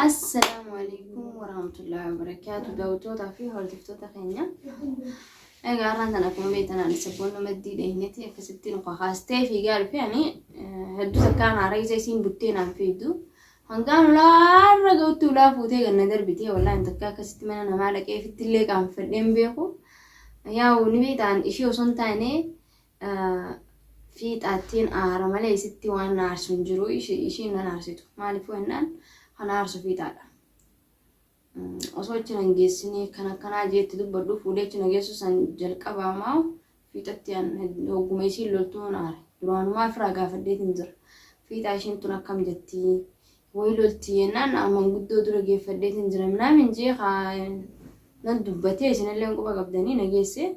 Assalaamu alaikum warahmatullahi wabarakaatu daawwattootaa fi hordoftoota keenya. Egaa har'aan tana akkuma beektan ani sabboon maddii dheenyetti akkasitti nu kakaastee fiigaa dhufe ani hedduu takkaan haara isa isiin buttee naan fiigdu. Hangaan ulaarra ga'utti ulaa fuutee ganna darbitee wallaahi takka akkasitti mana namaa dhaqee ofitti illee qaanfadhee hin beeku. Yaa'u ni beektaan ishee osoo hin taane fiixaattiin aara malee isitti waan na aarsu hin jiru ishiin nan aarsitu. Maaliif jennaan kan aarsu fiixaadha. Osoo achi nan geessinee kan akkanaa jeetti dubbadhu fuudhee achi na geessu san jalqabaa maa fiixatti hogguma isiin loltuu na aare. Duraanumaa ofirraa gaafadheetiin jira. Fiixaa ishiin tun akkam jettii wayi loltii jennaan manguddoo dura geeffadheetiin jira minaamin jee nan dubbatee isinillee quba qabdanii na geesse.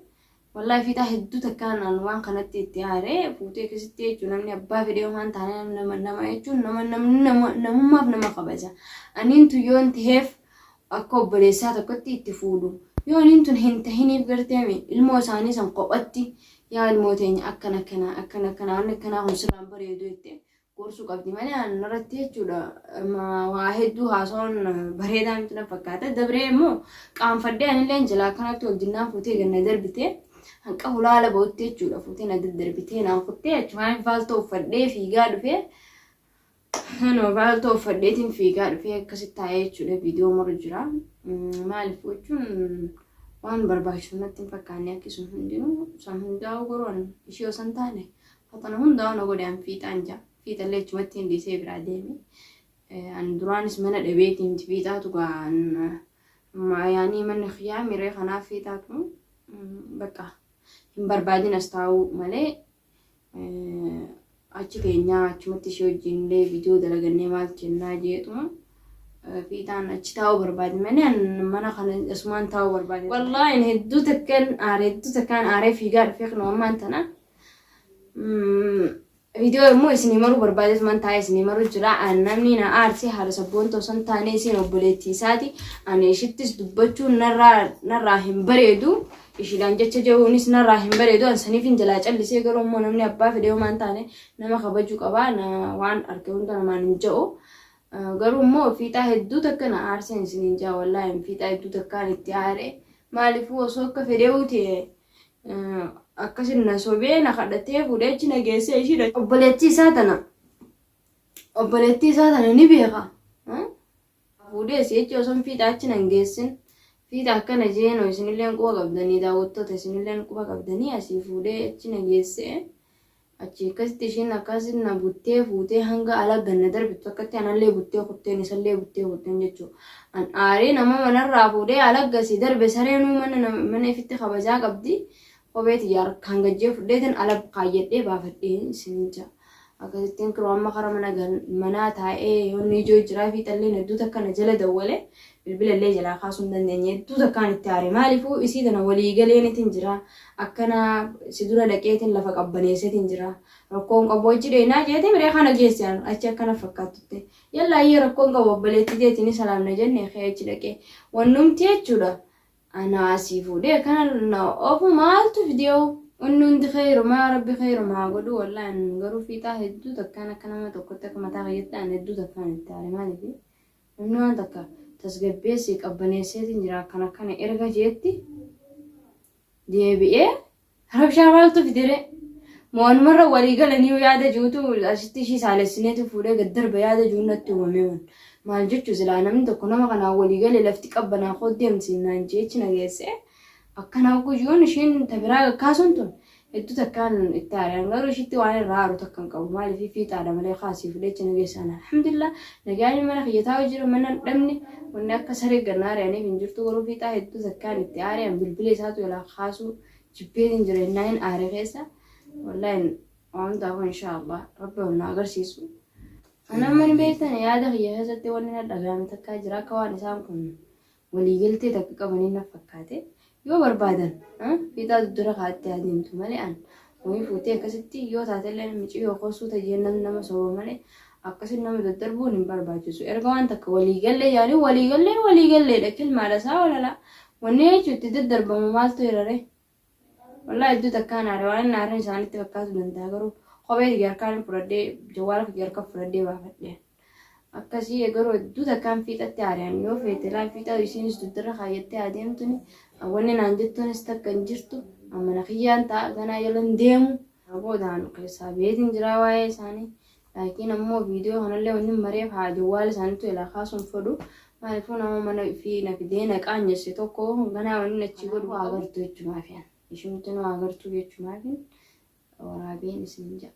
Wallaahi fiixaa hedduu takkaan an waan kanatti itti aare fuutee akkasitti jechuun namni abbaa fedhee waan taane nama nama jechuun nama namni nama namummaaf nama kabaja. Aniin tun yoon taheef akka obboleessaa tokkotti itti fuudhu. Yoo aniin tun hin tahiniif garteemi ilmoo isaanii san kophatti yaa ilmoo teenya akkana akkana akkana akkana wanni akkanaa kun sirraan bareedu jettee gorsuu qabdi malee an irratti jechuudha waa hedduu haasawaan bareedaa miti na fakkaata. Dabree immoo qaanfadhee anillee jalaa akkanatti ol jinnaan fuutee ganna darbitee hanqa hulaala ba'utti jechuudha fuutee na daddarbitee naan kuttee achumaan faaltoo uffadhee fiigaa dhufee Anoo faaltoo uffadheetiin fiigaa dhufee akkasitti taa'ee jechuudha viidiyoo maru jira. Maaliif jechuun waan barbaachisu natti hin fakkaanne akki sun hundinuu san hundaa'uu garuu ishee osoo hin taane Fatana hundaa'u na godhe an fiixaan jaa. Fiixallee achumatti hin dhiisee biraa deeme. An duraanis mana dhabeetii miti fiixaatu gaa yaanii manni kiyyaa miree kanaaf fiixaatu bakka hin barbaadin as taa'uu malee achi teenyaa achumatti ishee wajjin illee viidiyoo dalagannee maal jennaa jeetuma fiixaan achi taa'uu barbaade malee an mana kana asumaan taa'uu barbaade. Wallaahi hedduu takkaan aaree hedduu takkaan aaree fiigaa dhufee kunoo ammaan tana. Viidiyoo immoo isinii maruu barbaadeetuman taa'ee isinii maruu jira. Namni na aarse haadha sabboonta osoo hin taane isiin obboleettii isaati. Ani ishittis dubbachuun narraa narraa hin bareedu. Ishiidhaan jecha jehuunis narraa hin bareedu. Ani saniif hin jalaa callisee garuu immoo namni abbaa fedhe homaa hin taane nama kabajuu qaba. Na waan arge hunda namaan hin je'u. Garuu immoo fiixaa hedduu takka na aarseen isiniin ja'a wallaahi fiixaa hedduu takkaan itti aare. Maaliifuu osoo akka fedheewu ta'e akkasin na sobee na kadhatee fuudhee achi na geessee ishiidha. Obboleettii isaa tana obboleettii isaa tana ni beeka. Fuudhee si'achi osoo fiixa achi nan geessin fiixa akkana jeenoo isinilleen quba qabdanii daawwattoota isinilleen quba qabdanii asii fuudhee achi na geessee Achii akkasitti ishiin akkasi na buttee fuutee hanga ala ganna darbittu akkatti anallee buttee kutteen isallee buttee kutteen jechuu. An aaree nama manarraa fuudhee ala gasi darbe sareenuu mana mana ifitti kabajaa qabdi. Kophee tiyya harkaan gajjee fudheetin ala kaayyadhee baafadhee isiniin ja'a. Akkasittiin kiroo amma kara mana manaa taa'ee yoonni ijoo jiraa fi xalleen hedduu takka na jala dawwale bilbila illee jalaa kaasuu hin dandeenye hedduu takkaan itti aare maaliifuu isii tana walii galeenitin jira Akkana si dura dhaqeetiin lafa qabbaneesseetiin jira. Rakkoon qabu achi dheenaa jeete miree kana geesse an achi akkana fakkaattutte. Yalla ayyee rakkoon qabu obboleettii teetiin ni salaamna jenne kee achi dhaqee. Wannumti jechuudha. Ana asii fuudhee akkana na ofu maaltu fideewu. Inni hundi kheyrumaa rabbi kheyrumaa haa godhu wallahi an garuu fiixaa hedduu takkaan akka nama tokkotti akka mataa kiyyatti an hedduu takkaan itti aare maaliif namni waan takka tasgabbeessee qabbaneesseetiin jira akkana akkana erga jeetti deebi'ee rabshaa maaltu fidere moonumarra walii galanii yaada jirutu asitti ishii saalessineetu fuudhee gad darba yaada jiru natti uumamee waan maal jechuu silaa namni tokko nama kanaan walii galee lafti qabbanaa koo deemti naan jeechi na geesse akkanaa guyyoon ishiin tabiraa kakkaasuun tun Hedduu takkaan itti aare an garuu ishitti waan irraa aaru takka hin qabu maaliif fiixaadha malee kaasii fudhee achi na geessaan alhamdulillah nagaan mana kiyya taa'u jira mana hin dhabne wanni akka saree ganna aari'aniif hin jirtu garuu fiixaa hedduu takkaan itti aare an bilbila isaatu jalaa kaasuu jibbeetiin jira innaa hin aare keessa wallaahi waan hundaafuu inshaa Allah rabbi ol na agarsiisu. An amma ni beektan yaada kiyya keessatti wanni na dhaga'ame takkaa jira akka waan isaan kun waliigaltee takka qabanii na fakkaate yoo barbaadan fiixaa dugdura kaa'attee adeemtu malee an wayii fuutee akkasitti yoo taatellee miciyyoo koo suuta jee nama soba malee akkasitti nama daddarbuun hin barbaachisu erga waan takka waliigallee yaanii waliigallee waliigalleedha kilmaadha isaa walalaa wanni jechuun itti daddarbamu maaltu hirare Wallahi hedduu takkaan aare waan inni aareen isaanitti fakkaatu danda'a garuu kophee kiyya harkaan fudhadhee jawwaala kiyya harkaan fudhadhee baafadhe. Akkasii garuu hedduu takkaan fiixatti aariyaan yoo feete laa fiixa isiinis dugdarra kaayyattee adeemtuni wanni naan jettuunis takka hin jirtu mana kiyyaan ta'a ganaa jalan deemu boodaan keessaa beetiin jiraa waa'ee isaanii. Laakiin ammoo viidiyoo kanallee wanni mareef haa jawwaala isaaniitu ilaa kaasuun fedhu. Maaliifuu nama mana fi na fidee na qaanyesse tokko ganaa wanni achi godhu haa gartuu jechumaaf. Ishumti nu haa gartuu jechumaaf waraabeen isin ja'a.